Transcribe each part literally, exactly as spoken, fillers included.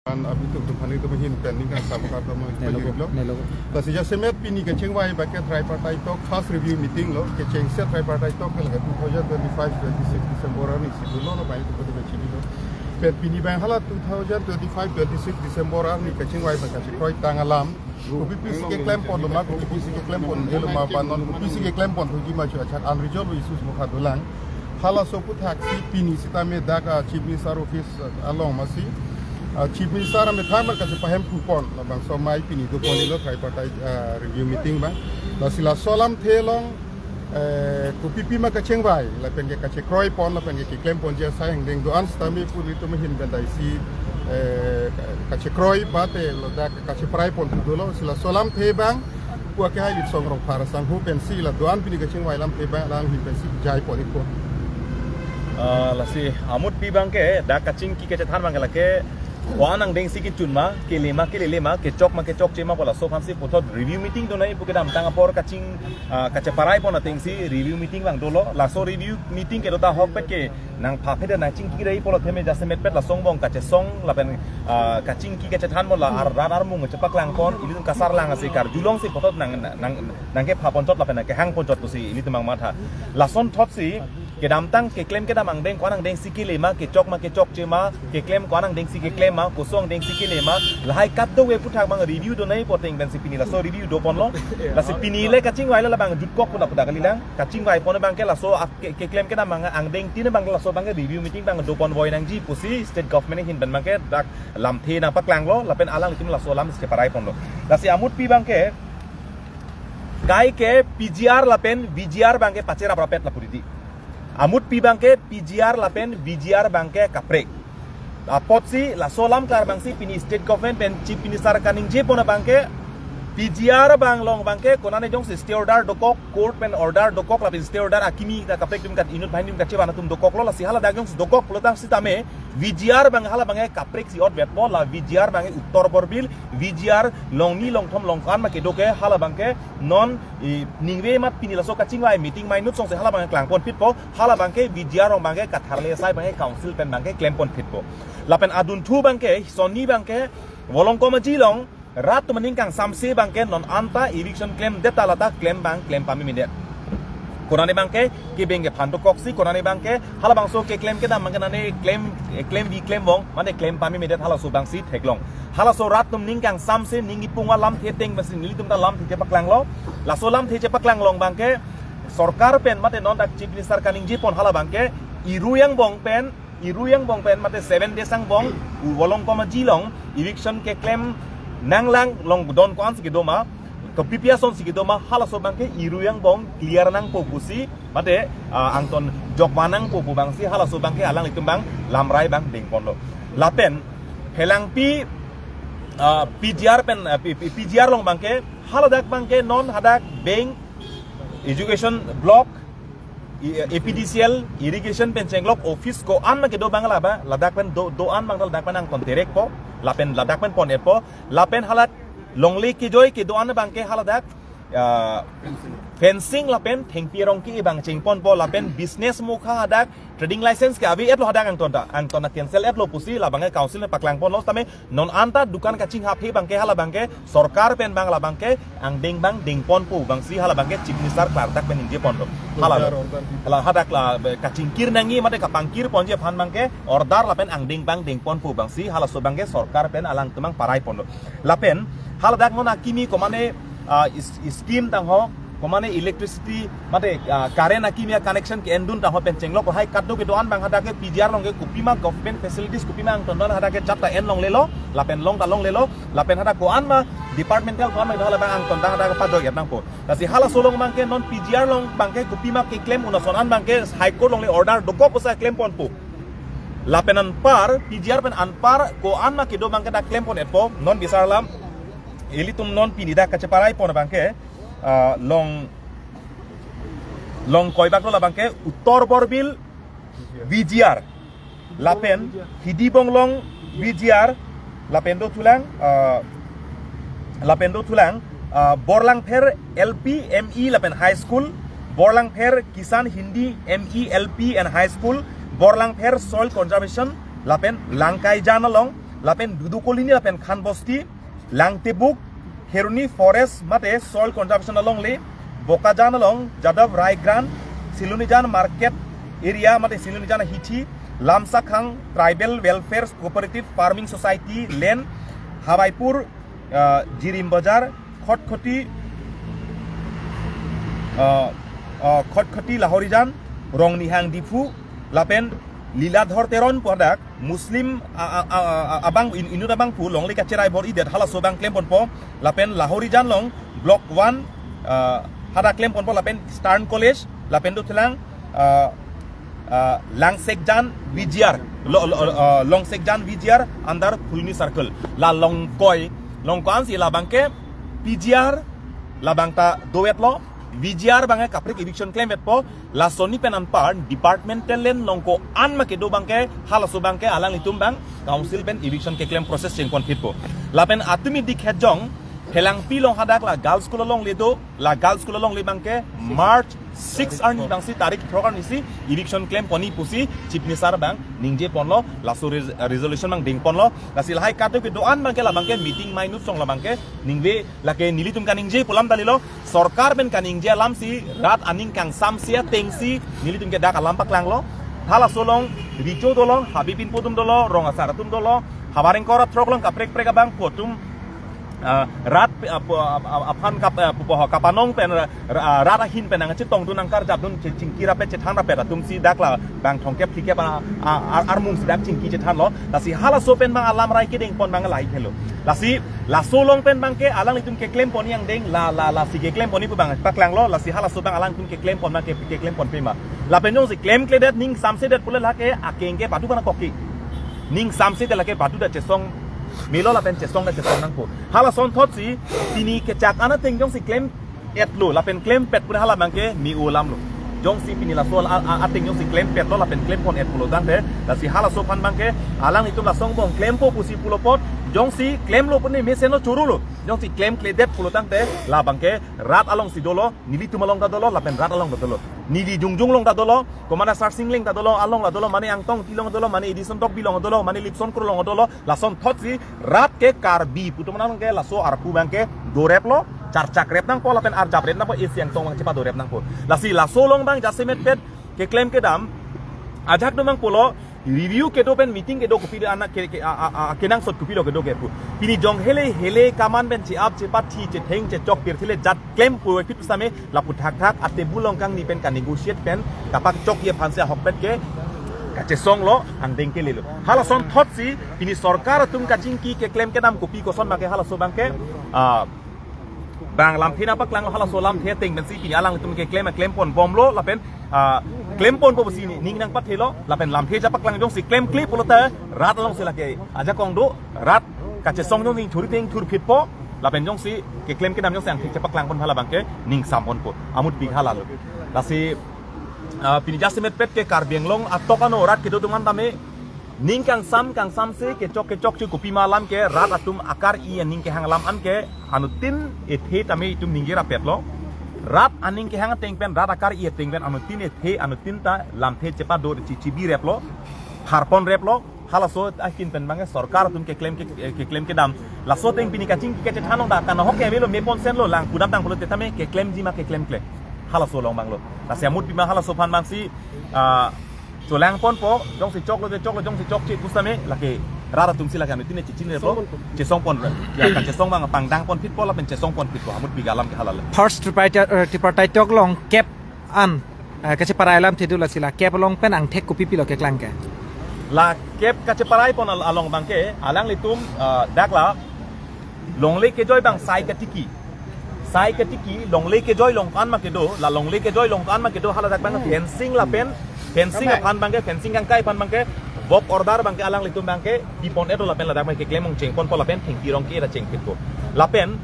An abituk tu phani tu mahin pending kan sama kata mau Nelo, pajirlo. Nelo. Lasi jasemet pini kachingvai abangke tripartite talk first review meeting lo, kachingse tripartite talk ke lake two thousand twenty-five twenty-six December arni si dolo lo, bai tu kodi kachini lo. Pen pini abang hala two thousand twenty-five twenty-six December arni kachingvai abang kachikroi tang alam. Kopi pisi keklem pon lo ma, kopi pisi keklem pon lo ma, ba non kopi pisi keklem pon thuji ma chu achak unresolved issues mokha dolang. Halaso aputhak si pini sitame dak a Chief Minister Office along masi, ah, Chief Minister amethang abang kachepahem phu pon labangso amei pini do pon lo tripartite, ah, review meeting abang. Lasi laso alamthe along, eh, kopi pima kachingvai, lapen ke kachekroi pon, lapen ke keklem ponji asai angdeng do-an sitame pu ilitum ahin bendai si, eh, kachekroi bate ladak kacheparai pon tu dolo, lasi laso alamthe abang pu ake hai Litsong Rongphar asangho pensi la do-an pini kachingvai alamthe abang alanghin pensi jai pon ikpo. Ah, lasi amutpi abangke dak kachingki kachethan abangke lake ko-an angdeng si kechun ma, kele ma, kelele ma, kechok ma, kechokche ma, pu laso aphansi puthot review meeting do nangji pu kedamtang apor kaching, ah, kacheparai pon atengsi review meeting abang dolo. Laso review meeting kedo ta ahokpet ke nangpha phet nangchingki rai pulo theme jasemetpet lason angbong kachesong lapen, ah, kachingki kachethan mo la ar rat armung chepaklang pon, ilitum kasarlang ase karjulong si puthot nang, nang, nangkepha ponchot lapen nangkehang ponchot pusi ilitum abang matha. Lasonthotsi kedamtang keklem kedam angdeng ko-an angdeng si kele ma, kechok ma, kechokche ma, keklem ko-an angdeng si keklem ma, koson angdeng si kele ma, lahai kadokave aputhak abang review do nangji pu ateng pensi pini laso review do ponlo. Lasi pini le kachingvai le labang jutkok pu na pu dak kalilang. Kachingvai pon abangke laso ak-, ke-, keklem kedam abang angdengtin abang laso abangke review meeting abang do pon voi nangji pusi state government ahin pen abangke dak lamthe nangpaklanglo, lapen alanglitum laso alam cheparai ponlo. Lasi amutpi abangke kaike P G R lapen V G R abangke pacheraprapet lapu didi. Amutpi abangke P G R lapen V G R abangke kaprek. Apotsi laso alam klar abangsi pini state government pen Chief Minister kaningje pon abangke P G R abang along abangke konane jongsi stay order dokok, court pen order dokok lapen stay order akimi ta kaprek atum kat inut banghini atum kachevang atum dokoklo, lasi haladak jongsi dokok pulotangsi tame V G R abang hala abangke kaprek si otvet po, la V G R abangke Uttar Borbil, V G R longni longthom longkan ma kedo ke hala abangke non i ningve mat pini laso kachingvai meeting mainut songsi hala abangke klang ponphit po, hala abangke V G R along abangke katharle asai abangke council pen abangke klem ponphit po. Lapen adunthu abangke, sonni abangke, Volongkom Aji along, rat atum aning kangsamse abangke non anta eviction klemdet ta lata klem abang klem pamemedet. Konane abangke, kebeng kephan dokoksi, konane abangke, halabangso keklem kedam abangke nane klem, eh, klemvi klem vong, mane klem pamemedet halaso abangsi theklong. Halaso rat atum ning kangsamse, ning ipung alamthe ateng pensi nelitum ta lamthe chepaklanglo. Laso lamthe chepaklang along abangke, sorkar pen mate non dak Chief Minister kaningje pon hala abangke, Irui angbong pen, Irui angbong pen mate seven days angbong, u Volongkom Aji along eviction keklem nanglang, along don ko-ansi kedo ma, kopi pi asonsi kedo ma, halaso abangke Irui angbong clear nangpo pusi, mate, ah, angton jokva nangpo pu abangsi halaso abangke alanglitum abang lamrai abang dengponlo. Lapen Phelangpi, ah, P G R pen, ah, P-, P-, P G R along abangke, haladak abangke non hadak bank, education block, i-, A P D C L, irrigation pen chenglok office ko-an ma kedo abang laba, ladak pen do, do-an abang ladak pen angton terek po, lapen ladak pen pon-et po, lapen hala longle kejoi kedo-an abangke haladak, ah, fencing lapen thengpi arong ke-e abang chengponpo, lapen business mokha hadak trading license ke ave-etlo hadak angton ta, angton ta cancel-etlo pusi la abangke council ne paklangponlo, tame non anta dukan kachinghaphe abangke hala abangke sorkar pen abang la abangke angdeng abang dengponpo abangsi hala abangke Chief Minister klardak pen ningje ponlo. Hala, order, order di. Hala hadak la, be, kachingkir nangji mate kapangkir ponji aphan abangke order lapen angdeng abang dengponpo abangsi halaso abangke sorkar pen alangtum abang parai ponlo. Lapen haladak non akimi komane, ah, is-, scheme tangho, komane electricity, mate, ah, current akimi a-connection ke-endun tangho pen chenglok lahai kadokave do-an abang hadak ke P G R along ke kopima government facilities kopima angton do-an hadak ke chapta en longlelo, lapen long ta longlelo, lapen hadak ko-an ma departmental ko-an ma do-an labang angton ta hadak pajoi-et nangpo. Lasi halaso along abangke non P G R along abangke kopima keklem un ason an abangke High Court along le order dokok pusi klem ponpo. Lapen anpar, P G R pen anpar ko-an ma kedo abangke dak klem pon-etpo, non bisar alam, ilitum non pini dak kacheparai pon abangke, ah, long, long koibak lo la abangke, Uttar Borbil V G R, lapen Hidi Bonglong V G R, lapen dothulang, ah, lapen dothulang, ah, Borlangpher L P, M E lapen High School, Borlangpher Kisan Hindi M E L P and High School, Borlangpher Soil Conservation, lapen Langkaijan along, lapen Dudu Colony lapen Khan Bosti, Langtebuk, Kheroni Forest mate Soil Conservation alongle, Bokajan along Jadav Rai Grant, Silonijan Market Area mate Silonijan Hithi, Lamsakhang Tribal Welfare Cooperative Farming Society Land, Hawaipur, uh, Jirim Bazar, Khatkhati, uh, uh, Khatkhati Lahorijan, Rongnihang Diphu, lapen Liladhor Teron pu hadak Muslim a- a- a- a- abang in- inut abang pu longle kacherai bor-idet halaso abang klemponpo, lapen Lahorijan along Block one, uh, hadak klemponpo, lapen Eastern College, lapen dothelang, uh, uh, Langsekjan V G R, lo, lo, uh, Langsekjan V G R under Phuloni Circle. La Longkoi, Longkoi ansi labangke P G R labangta dovetlo, V G R abangke kaprek eviction klemvetpo, lasoni pen anpar departmental land along ko-an ma kedo abangke, halaso abangke alanglitum abang council pen eviction keklem process chengponphitpo. Lapen atumi dikhet jong, Phelangpi along hadak la girls school alongle do, la girls school alongle abangke March six arni abangsi, tarik throk arnisi eviction klemponji pusi Chief Minister abang ningjeponlo, laso res- resolution abang dengponlo, lasi lahai kadokave do-an abangke labangke meeting minutes along labangke ningve, lake nelitum kaningje pu alam dalilo, sorkar pen kaningje alamsi, rat aning kangsamse atengsi nelitum ke dak alam paklanglo. Halaso along Richo dolo, Habibin Podum dolo, rong asar atum dolo, havar ingkoi ra throk along kaprek kaprek abang pu atum, ah, rat pe- ah, pu- ah, ah, aphan kap- ah, pupo ho kapanong pen ra- ra- ah, rat ahin pen nangchetongdun, nangkarjapdun, che- chingki rapet, chethan rapet atumsi dak la bang thomkep phlikep a- a- ar- armungsi dak chingki chethanlo. Lasi halaso pen abang alam rai kedengpon abang lahai helo. Lasi laso along pen abangke alanglitum keklemponji angdeng, la la lasi keklemponji pu abang paklanglo, lasi halaso abang alanglitum keklempon abangke keklemponpe ma. Lapen jongsi klemkledet, ning samsedet pule lake akeng ke padu kana koki. Ning samsedet lake padu da chesong melo lapen chesong da chesong nangpo. Halason thotsi pini kechak an ateng jongsi klem etlo lapen klempet pura hala abangke me-o alamlo. Jongsi pini laso a- a- ateng jongsi klempetlo lapen klempon et pulo tangte, lasi halaso aphan abangke alanglitum laso angbong klempo pusi pulo apot, jongsi klemlo pune mesenlo, chorolo. Jongsi klemkledet pulo tangte la abangke rat alongsi dolo, nelitum along ta dolo, lapen rat along ta dolo. Neli jongjong along ta dolo, Commander Sarsing Leng ta dolo, along la dolo, mane Angtong Engti along dolo, mane Edison Tokbi along dolo, mane Lipson Kro along dolo, lason thotsi rat ke Karbi pu atum abangke laso arpu abangke doreplo, charchak rep nangpo lapen arjap rep nangpo, isi angtong abang chepadorep nangpo. Lasi laso along abang jasemetpet keklem kedam ajak do abang pulo, review kedo pen meeting kedo kopi do anak ke, ke, a- a- a- kenangsot kopilo kedo ke pu. Pini jong hele hele kaman pen che-ap chepathi chetheng chechok pirthe le jat klem pu epit same lapu thakthak atebul along kangni pen kanegotiate pen kapakchokji aphansi ahokpet ke kachesonglo, angdeng kelelo. Halason thotsi pini sorkar atum kachingki keklem kedam kopi koson abangke halaso abangke, ah, bang lamthe nangpaklanglo, halaso lamthe ateng pensi pini alanglitum keklem klempon bomlo lapen, ah, klemponpo pusi ning nangpathelo lapen lamthe chepaklang, jongsi klemkle pulote rat alongsi lake ajakong do, rat kachesong jongsi thur ateng thurphitpo, lapen jongsi keklem kedam jongsi angthek chepaklangpon hala abangke ning samponpo, amutpik halalo. Lasi, ah, pini jasemetpet ke Karbi Anglong atok ano rat kedo atum an tame ning kangsam kangsamse kechok kechok chu kopima alam ke rat atum akar-i aning kehang alam anke anuttin ethe tame itum ningje rapetlo. Rat aning kehang ateng pen, rat akar-i ateng pen anuttin ethe, anuttin ta lamthe chepado chichibi replo, tharpon replo. Halaso ahin pen abangke sorkar atum keklem ke, eh, keklem kedam. Laso ateng pini kachingki kachethan along dak kanahok ke avelo, mepon senlo, lang pudam tang pulote tame keklemji ma keklemkle. Halaso along abanglo. Lasi amutpima halaso aphan abangsi, ah, cholangponpo, jongsi choklo te choklo, jongsi chokche pusitame lake rat atumsi lake anuttin chechinireplo, chesongpon. Ya, kachesong abang pangdangponphitpo lapen chesongponphitpo, amutpik alam ke halalo. First tripartite, eh, tripartite talk along kep an, eh, kacheparai alamthe do, lasi la kep along pen angthek kopi pilo keklang ke? La kep kacheparaipon al- along abangke alanglitum, ah, dak la longle kejoi abang sai katiki. Sai katiki, longle kejoi along ko-an ma kedo, la longle kejoi along ko-an ma kedo, hala dak abang fencing lapen, fencing aphan abangke, fencing kangkai aphan abangke, work order abangke alanglitum abangke dipon-etlo lapen ladak abangke keklem ong chengponpo lapen thengpi rong ke-e ra chengphitpo. Lapen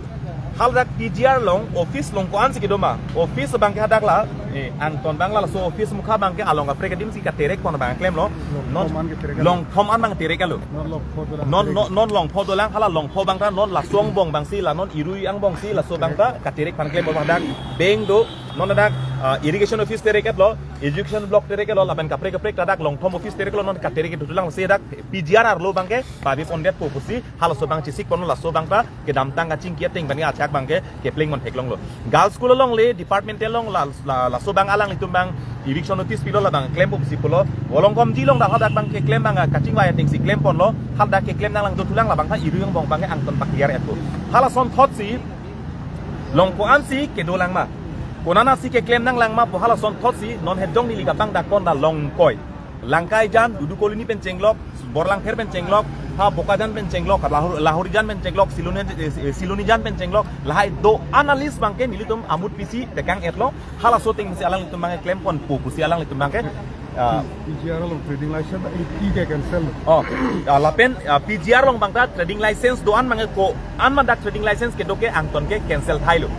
haladak P G R along, office along ko-ansi kedo ma, office abangke hadak la, eh, angton abang la laso office mukha abangke along kaprek kedamsi katerekpon abang klemlo. Non longthom an keterek, longthom an abang tereklo. Non longpho dolang, non, non, non longpho dolang, hala longpho abang ta non laso angbong abangsi, la non irui angbongsi laso abang ta katerek aphan klemlo. Hadak bank do, non hadak ah, irrigation office terek-etlo, education block terek-etlo, lapen kaprek kaprek ta dak Longthom office terek-lo, non katerek-et thulang si dak P G R arlo abangke pavi pondet po pusi halaso abang chesik ponlo, laso abang ta kedamtang kachingki ateng abangke achak abangke kepleng pon theklonglo. Girls school along le department along la, la, laso abang alanglitum abang eviction notice pilo, labang klem po pusi pulo. Volongkom G along dak hadak abang keklem abang kachingvai ateng si klem ponlo. Hadak keklem nanglang dothulang, labang ta irui angbong abangke angton pa clear-et po. Halason thot si Longko ansi kedolang ma, konat ansi keklem nanglang ma pu halason thot si non het jong neli kabang dak pon la Longkoi, Langkaijan, Dudu Colony pen chenglok, Borlangpher pen chenglok, ha Bokajan pen chenglok, Lahori, Lahorijan pen chenglok, Siloni, eh, Silonijan pen chenglok, lahai do-an a-list abangke nelitum amutpi si tekang-etlo. Halaso ateng si alanglitum abangke klem pon po pusi alanglitum abangke, ah, P G R along trading license eighty ke cancel. Oh, ah, lapen, ah, P G R along abang ta trading license do-an abangke ko-an ma dak trading license kedo ke angton ke cancel thailo.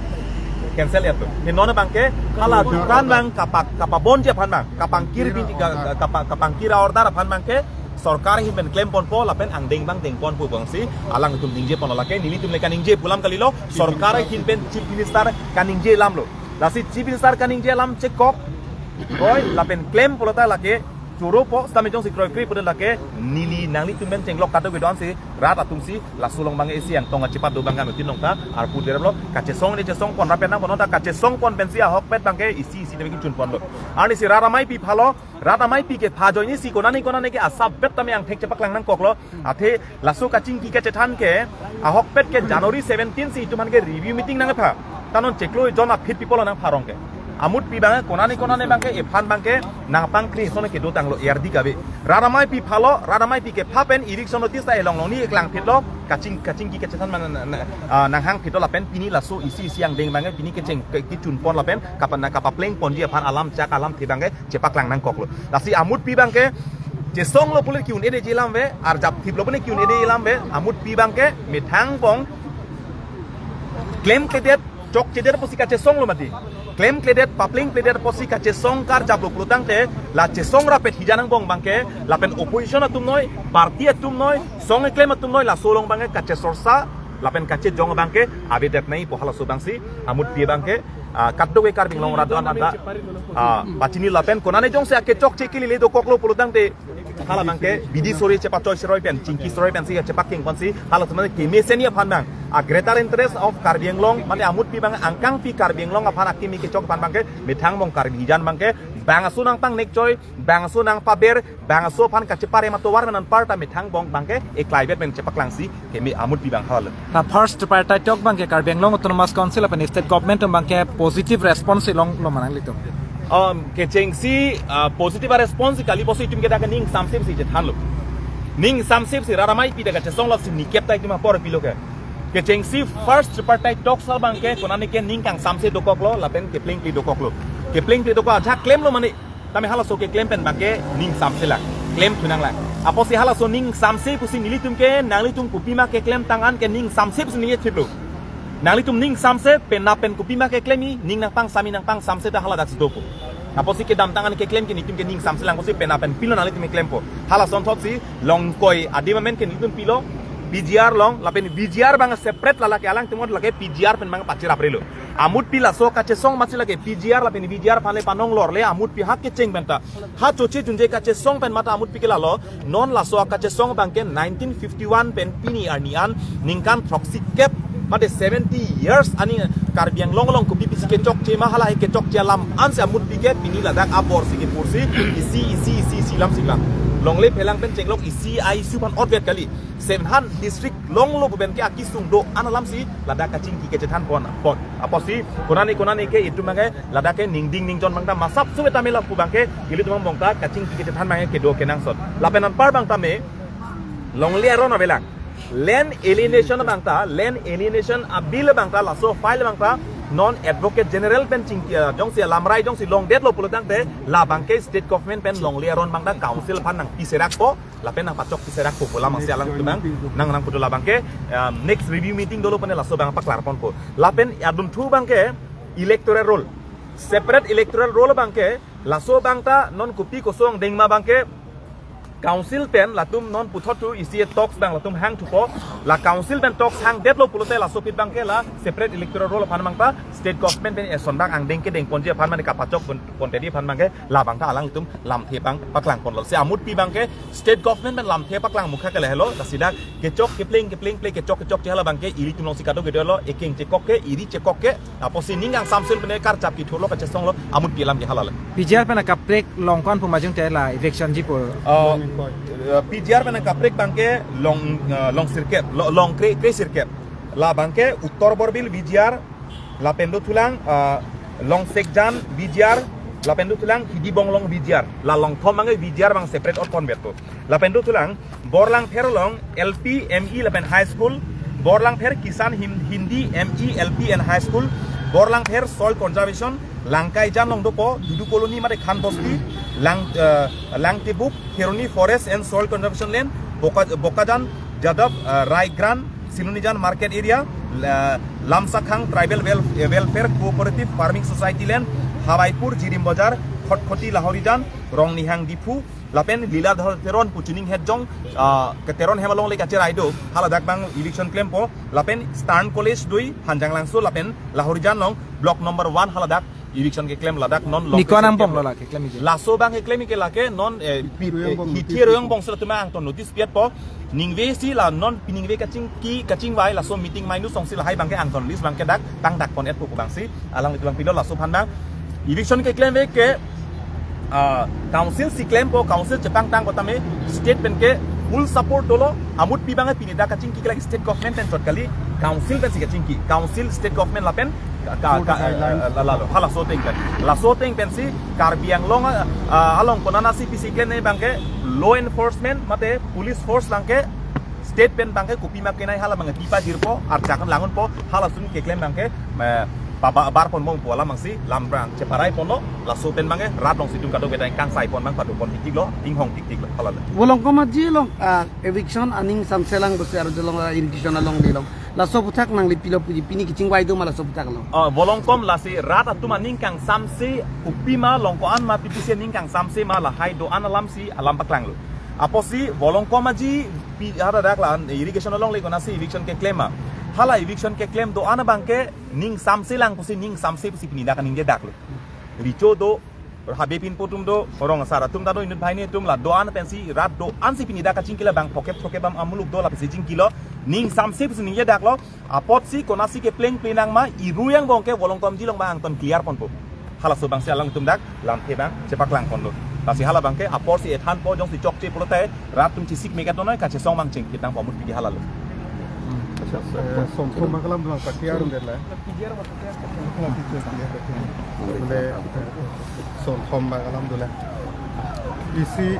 Cancel-etlo. He non abangke hala dukan abang kapa, kapabonji aphan abang, kapangkir binti ka, kapa, kapangkir a-order aphan abangke sorkar ahin pen klem ponpo lapen angdeng abang deng ponpo abang si alanglitum ningje ponlo, lake nelitum le kaningje pu alam kalilo, sorkar ahin pen Chief Minister kaningje alamlo. Lasi Chief Minister kaningje alam chekok, oi, lapen klem pulo ta lake choro po, sitame jongsi kroikre pudet lake neli nanglitum pen chenglok kado kedo ansi rat atum si laso along abang isi angtong achipat do abang kami tin along ta arpu derlo, kachesong ne chesong pon, rapen nang pon ta kachesong pon pensi ahokpet abangke isi isi tame kechun ponlo. Arnisi rat amaipi phalo, rat amaipi kepha ajoine si konane konane ke asap bet tame angthek chepaklang nangkoklo. Athe laso kachingki kachethan ke ahokpet ke January seventeen si itum aphan ke review meeting nangpha. Ta non chiklo jon aphi people nangpharong ke. Amutpi abang konane konane abangke ephan abangke nangpangkri son kedo tanglo, A R D kabe. Rat amaipi phalo, rat amaipi kepha pen eviction notice ta elong longni eklang phitlo, kaching, kachingki kachethan man na, na, ah, nanghang phitlo lapen pini laso isi isi angdeng abangke pini kecheng ke, kechun pon lapen kapan na kapapleng ponji aphan alam chak alamthe abangke chepaklang nangkoklo. Lasi amutpi abangke chesonglo pule ki-un-edeji alam ave, arjap thiplo pule ki-un-edeji alam ave, amutpi abangke methang angbong klemkledet, chokchedet pusi kachesonglo mati. Klemkledet, paplengkledet pusi kachesong karjaplo pulo tangte, la chesong rapet hijan angbong abangke, lapen opposition atum noi, party atum noi, song keklem atum noi, laso along abangke kachesorsa lapen kachejong abangke avedet nangji pu halaso abang si amutpi abangke, ah, kadokave Karbi Anglong rat do-an ta, ah, pachini lapen konane jongsi akechokche kelile dokoklo pulo tangte hala abangke bidi sore chepachoi seroi pen, chingki seroi pensi chepakeng ponsi hala teman kemesen aphan abang, a greater interest of Karbi Anglong, mane amutpi abang angkangpi Karbi Anglong aphan akimi kechok aphan abangke methang angbong Karbi hijan abangke bangso nangpangnekchoi, bangso nangpaber, bangso aphan kacheparem atovar pen anparta methang angbong abangke eklaivet pen chepaklangsi keme amutpi abang hal. Na first tripartite talk abangke Karbi Anglong Autonomous Council lapen state government atum abangke positive response longlo ma nanglitum? Um, kechengsi, ah, positive response kali pusi itum ke dak ning samsip si chethanlo. Ning samsip si rat amaipi dak kachesong lok si nikep ta itum apor pilo ke. Kechengsi first tripartite talks abangke konane ke ning kangsamse dokoklo lapen keplengple dokoklo. Keplengple dokok ajak klemlo mane tame halaso keklem pen abangke ning samselang, klem thunanglang. Apotsi halaso ning samse pusi nelitum ke, nanglitum kopima keklem tang an ke ning samse pusi neli thiplo. Nanglitum ning samse penap pen kopima keklem-i, ning nangpangsam-i nangpangsamse ta haladak si dopo. Apotsi kedamtang an keklem ke nelitum ke ning samselang pusi penap pen pilo nanglitum keklempo. Halason thotsi Longkoi adim amen ke nelitum pilo, P G R along, lapen P G R abang separate lala ke alangtum lake P G R pen abang pachiraprelo. Amutpi laso kachesong masi lake P G R lapen P G R aphan le panong lorle amutpi ha kecheng pen ta. Ha choche chunje kachesong pen mata amutpi ke lalo, non laso akachesong abangke nineteen fifty-one pen pini arni an ningkan throksi kep, mate seventy years ani Karbi Anglong along kopi pisi kechokche ma, hala he kechokche alam ansi amutpi ke pini ladak abor si kepursi isi isi isi isi lam si lam. Longle phelang pen chenglok isi a isi aphan otvet kali. Seven hundred district longlo pu pen ke akesung do-an alam si ladak kachingki kachethan pon pon. Apotsi konane konane ke itum abangke ladak ke ningding ningjon abang ta masap suwe tamela pu abangke ilitum angbong ta kachingki kachethan abangke kedo kenangsot. Lapen anpar abang tame longle aron avelang. Land alienation abang ta, land alienation a bill abang ta, laso file abang ta non Advocate General pen chingki, ah, jongsi lamrai jongsi longdetlo pulo tangte, la abangke state government pen longle aron abang ta council aphan nangpiserakpo, lapen nangpachokpiserakpo pu alam si alangtum nang nangputu la abangke, ah, next review meeting dolo pen laso abang paklar ponpo. Lapen adunthu abangke electoral roll, separate electoral roll abangke, laso abang ta non kopi koson dengma abangke Council pen latum non puthot thu isi talks abang latum hangthupo. La council pen talks hangdetlo pulote laso aphi abangke la separate electoral roll aphan abangta state government pen eson abang angdeng kedeng ponji aphan mane kapachok pon, pontedi aphan abangke labangta alangtum lamthe abang paklangponlo. Si amut aphi abangke state government pen lamthe paklang mukha ke lahelo, lasi dak kechok kepleng kepleng ple kechok kechok che hala abangke ilitum alongsi kadokave dolo, ekeng chekok ke, iri chekok ke, apotsi ning kangsamse pen karchap kithurlo kachesonglo, amut aphi alam ke halale. P G R pen akaprek along ko-an pu majung te la eviction ji pu? Oh, eh, P G R pen akaprek abangke Long, eh, Long Sirkep, Lo-, Long Kre, Kre Sirkep. La abangke Uttor Borbil V G R, lapen dothulang, eh, Long Sekjan V G R, lapen dothulang Hidi Bonglong V G R. La along thom abangke V G R abang separate ot ponbetpo. Lapen dothulang Borlangpher along L P, M E lapen High School, Borlangpher Kisan Hin-, Hindi, M E, L P and High School, Borlangpher Soil Conservation, Langkaijan along dopo, Dudu Colony mate Khan Bosti, Lang, eh, Langtibuk, Kheroni Forest and Soil Conservation Land, Boka-, Bokajan, Jadab, eh, Raigrand, Sinonijan Market Area, la-, Lamsakhang Tribal Wel-, eh, Welfare Cooperative Farming Society Land, Hawaipur, Jirim Bazar, Khatkhati Lahorijan, Rongnihang Diphu, lapen Liladhar Teron pu chuning het jong, ah, ke Teron hem along le kacherai do, haladak abang eviction klempo, lapen Stern College dui, Hanjanglangso, lapen Lahorijan along, block number one haladak eviction keklem ladak non long Niko session angbong klemlo. Lo la keklem ike? Laso abang keklem ike lake non, eh, pi-, Royong eh, bong Hithi notice Royong pi-, bongso latum angton notice piatpo. Ningve si la non piningve kachingki kachingvai laso meeting minus song si lahai abangke angton list abangke dak tangdak pon-etpo pu abangsi alanglitum abang pilo laso aphan abang eviction keklem ave ke, ah, council si klempo, council chepangtangpo tame state pen ke full support dolo, amut aphi abangke pini dak kachingki ke lake state government pen chot kali, council pensi kachingki, council, state government lapen ka, ka, Board ka, guidelines. Eh, la, la, lo, halaso ateng pen. Laso ateng pensi Karbi Anglong, ah, along konatsi pisi klem ne abangke law enforcement mate police force abangke state pen abangke kopima kenai hala abangke pipa jirpo, arjakan langunpo, halason keklem abangke, eh, paba bar ponbompo alam abangsi lam abang cheparai ponlo, laso pen abangke rat alongsi itum kadokave ta ingkang sai pon abang pado pon tiktiklo, inghong tiktiklo, hala le. Volongkom Aji along, ah, eviction aning samselang pusi arjulong, ah, irrigation along dilong. Laso aputhak nangli pilo puji pini kachingvai do ma laso aputhak lo? Oh, Volongkom lasi rat atum aning kangsamse kopima along ko-an ma pipisi aning kangsamse ma lahai do-an alamsi alam paklanglo. Apotsi Volongkom Aji pi haladak la irrigation along le konatsi eviction keklem ma. Hala eviction keklem do-an abangke ning samselang pusi ning samse pusi pini dak ningjedaklo. Recho do, habe pinpo atum do, rong asar atum ta do, inut banghini atum la do-an pensi, rat do-ansi pini dak kachingki la abang phokep thokep abang amuluk do la pensi chingkilo, ning samse pusi ningjedaklo, apotsi konatsi kepleng plenang ma, iru angbong ke Volongkom Aji along abang angton clear ponpo. Halaso abangsi alangtum dak, lamthe abang, chepaklang ponlo. Lasi hala abangke, apotsi ethanpo jongsi chokche pulote, rat atum chesik mega tonoi, kachesong abang chingkit nangpo amut aphi ke halalo. Acha, eh, Sonthom abang ke alam dun ta clear un-edetlo. Bole, eh, Sonthom abang ke alam dunlo. Isi,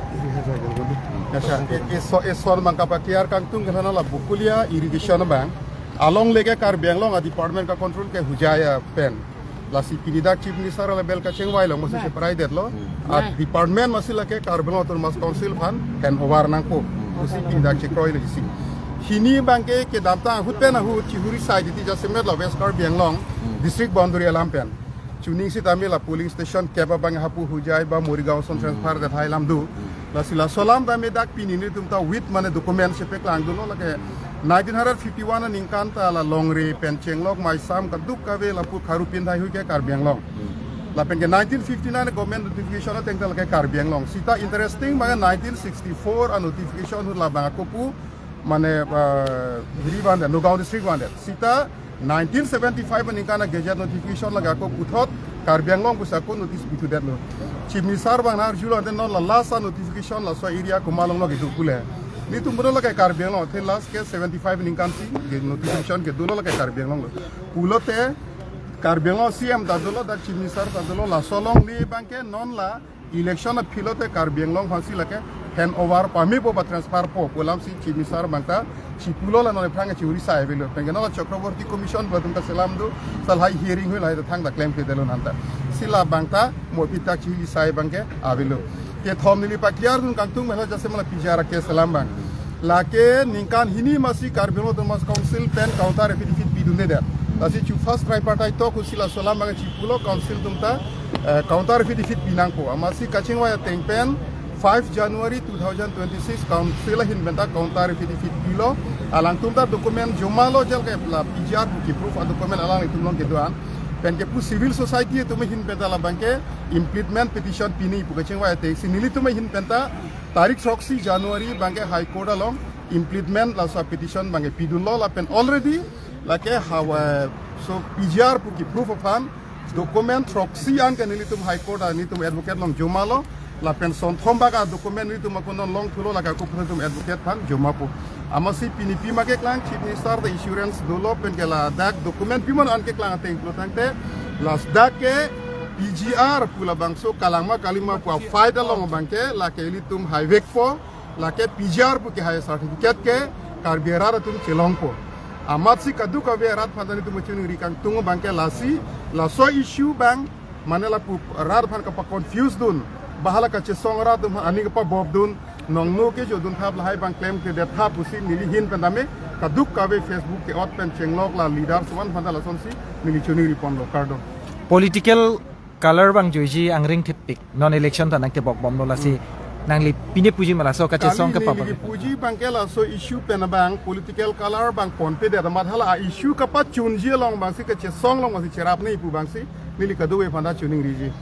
acha, e, e, so, eson abang kapa clear kangtung ke lana la Bokolia irrigation abang. Along le ke Karbi Anglong a department ka control ke Hojai apen. Lasi pini dak Chief Minister level kachingvai along masi, nah, cheparai detlo. Hmm. A department masi lake Karbi Anglong Autonomous Council aphan hand over nangpo. Hmm. Pusi pini dak chekroi lagi si. Hini abangke kedamtang ahut pen ahut chihuri sai titi jasemet la West Karbi Anglong, hmm, district boundary alam pen. Chuning sitame la polling station kep abang hapu Hojai ba Morigaon ason, hmm, transfer det hai alam do. Hmm. Lasi laso alam tame dak pini nelitum ta with mane document chepaklangdunlo lake nineteen hundred fifty-one aningkan ta la Longri pen Chenglok Maisam kadokave lapu Kharu Pinthai hui ke Karbi Anglong. Hmm. Lapen ke nineteen fifty-nine government notification ateng ta lake Karbi Anglong. Sita interesting abang nineteen sixty-four a notification ahut labang ako pu mane, ah, Hiri vandet, Nagaon district vandet. Sita nineteen seventy-five aningkan a gazette notification lake ako puthot Karbi Anglong pusi ako notice pithudetlo. Chief Minister abang nang arjulo ante non la last a notification laso area komat along lo kedo pule. Nelitum pulo lake Karbi Anglong, the last ke seventy-five aningkan si ge notification kedolo lake Karbi Anglong lo. Pulote Karbi Anglong C M ta dolo, dak Chief Minister ta dolo, laso along neli abangke non la election aphi lote Karbi Anglong aphansi lake hand over pamepo ba transfer po pu alamsi Chief Minister abang ta chipulo, la non aphrang chihuri sai avelo. Penke non la Chakraborty Commission ba atum ta selam do, sa lahai hearing hui lahai ta thangta klemkledetlo nanta. Si labang ta mo aphi ta chihuri sai abangke avelo. Kethom neli pa clear dun kangtung melo jasemet la P G R case alam abang. Lake ningkan hini masi Karbi Anglong Autonomous Council pen counter affidavit pidundedet. Lasi chu first tripartite talk ahut si laso alam abang chipulo council atum ta, eh, counter affidavit pinangpo. Amatsi kachingvai ateng pen five January two thousand twenty-six council ahin penta counter affidavit pilo, alangtum ta document joma lo, jal ke la P G R pu ke proof a document alanglitum along kedo-an. Pen ke pu civil society atum ahin penta labang ke impleasement petition pini pu kachingvai atengsi nelitum ahin penta tarik throksi January abang ke High Court along impleasement laso petition abang ke pidunlo lapen already lake hawa so P G R pu ke proof aphan document throksi an ke nelitum High Court a nelitum advocate along joma lo, lapen sonthom bak a document nelitum akun along thulo, lake ako pun nelitum advocate aphan jomapo. Amatsi pini pima keklang Chief Minister ta assurance dolo pen ke ladak document pima an keklang ateng pulo tangte ladak ke P G R pu labangso kalang ma kali ma pu a fight along abang ke lake ilitum haivekpo, lake P G R pu ke hai certificate ke Karbi arat atum chelongpo. Amatsi kadokave arat aphan ta nelitum chuningri kangtung abang ke lasi, laso issue abang mane lapu rat aphan kapa confuse dun, bahala kachesong rat atum ani kapabop dun, nongno kejodun thap lahai abang klemkledet thap pusi neli ahin pen tame kadokave Facebook ke-ot pen chenglok la leaders atum aphan ta lasonsi neli chuningri ponlo, kardom. Political color abang juiji angring thepik, non election ta nangkebok bomlo lasi. Nangli pine puji ma laso kachesong kali kapa neli abang? Puji abang ke laso issue pen abang political color abang ponpedet amat hala a issue kapachunji along abangsi kachesong along abangsi cherap nangji pu abangsi neli kadokave aphan ta chuningriji.